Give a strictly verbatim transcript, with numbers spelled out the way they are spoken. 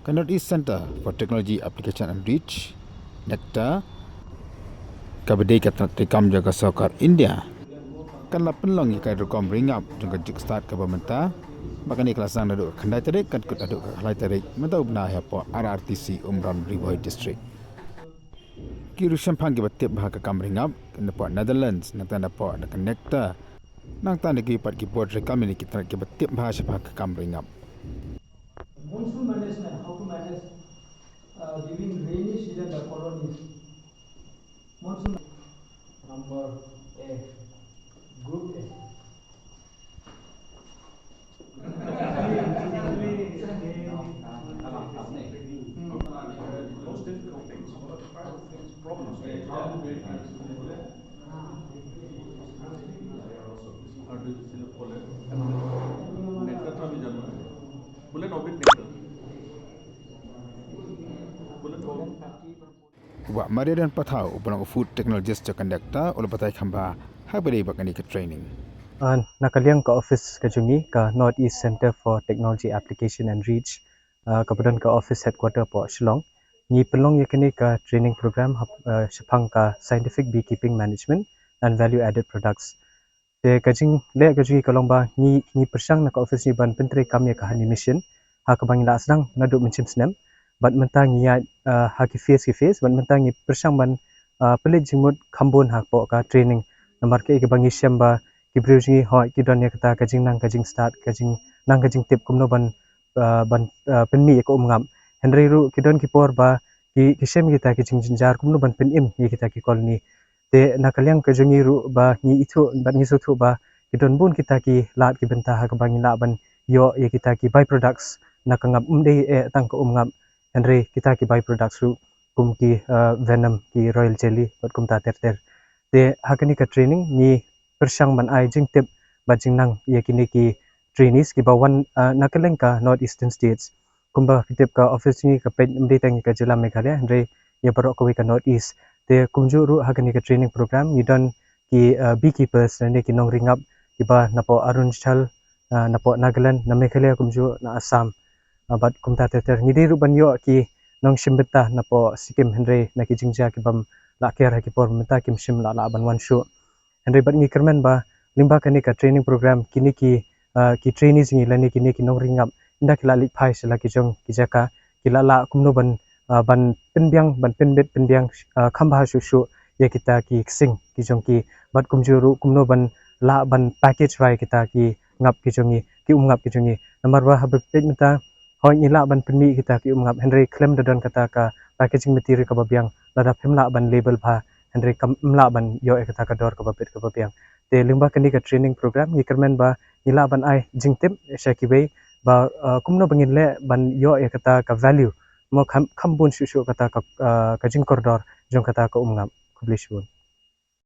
Ka North East Centre for Technology Application and Reach, NECTA, kaba dei ka tnat treikam jong ka sorkar India, kan la pynlong ïa ka rukom ri ngap jong ka jingstad kaba mynta. Ba kane ka la sdang naduh ka khyndai tarik, kan kut haduh ka khyndai tarik mynta u bnai hapoh R R T C Umran, Ri Bhoi District. Ki riewshemphang kiba tip bha ha ka kam ri ngap napoh Netherlands, nangta napoh na ka NECTA, nangta na ki pat ki bor treikam ne ki tnat kiba tip bha shaphang ka kam ri ngap. Monsoon management, how to manage, uh, during rainy season the colonies. Monsoon. Number A, group A. U Bah Mariadan Pathaw, uba long u food technologist jong ka NECTA, u la batai kham bha ha kaba ïadei bad kane ka training. Ah, na ka liang ka office ka jong ngi, ka North East Centre for Technology Application and Reach, ah, kaba don ka office headquarter hapoh Shillong, ngi pynlong ïa kane ka training program hap, ah, shaphang ka scientific beekeeping management and value added products. Te ka jingleh ka jong ngi ka long ba ngi, ngi pyrshang na ka office ngi ban pyntreikam ïa ka honey mission ha kaba ngi la sdang naduh mynshem snem. Bad mynta ngi ïaid, ah, ha ki phase ki phase, bad mynta ngi pyrshang ban, ah, pynleit jingmut kham bun hapoh ka training. Namar kaei kaba ngi shem ba ki briew jong ngi hooid ki don ïa kata ka jingnang ka jingstad, ka jingnang ka jingtip kumno ban, ah, ban, ah, pynmih ïa ka um ngap. Hynrei ruh ki don ki por ba ki, ki shem kita ki jingjynjar kumno ban pynim ïa kita ki colony. Te na ka liang ka jong ngi ruh ba ngi ithuh bad ngi sngewthuh ba ki don bun kita ki lad ki bynta ha kaba ngi lah ban ïoh ïa kita ki by-products na ka ngap, ym dei eh tang ka um ngap, hynrei kita ki by-products ruh kum ki, ah, venom, ki royal jelly bad kumta ter ter. Te ha kane ka training ngi pyrshang ban ai jingtip bad jingnang ïa kine ki trainees kiba wan, ah, na kylleng ka North Eastern States. Kumba phi tip, ka office ngi ka peit ym dei tang ïa ka jylla Meghalaya, hynrei ïa baroh kawei ka North East. Te kumjuh ruh ha kane ka training program ngi don ki, ah, beekeepers lane ki nongri ngap kiba napoh Arunachal, ah, napoh Nagaland, na Meghalaya kumjuh na Assam. Ah, bad kumta ter ter. Ngi dei ruh ban ïoh ki nongshim bynta napoh Sikkim, hynrei na ki jingjia ki bym lah kiar ha ki por mynta kim shym lah lah ban wan shuh. Hynrei bad ngi kyrmen ba lyngba kane ka training program kine ki, ah, ki trainees ngi lane kine ki nongri ngap, ynda ki la leit phai sha la ki jong ki jaka, ki la lah kumno ban, ah, ban pynbiang, ban pynbit pynbiang, ah, kham bha shuh shuh ïa kita ki ksing ki jong ki, bad kumjuh ruh kumno ban lah ban package wai kita ki ngap ki jong ngi, ki um ngap ki jong ngi. Namar ba haba peit mynta, hooid ngi lah ban pynmih kita ki um ngap, hynrei khlem da don kata ka packaging material kaba biang, lada phim lah ban label bha, hynrei kam, ym lah ban ïoh ïa kata ka dor kaba bit kaba biang. Te lyngba kane ka training program ngi kyrmen ba ngi lah ban ai jingtip sha kiwei ba, ah, kumno ba ngin leh ban ïoh ïa kata ka value, mo, kham, kham bun shuh shuh kata ka, ah, ka jingkordor jong kata ka um ngap. Khublei shibun.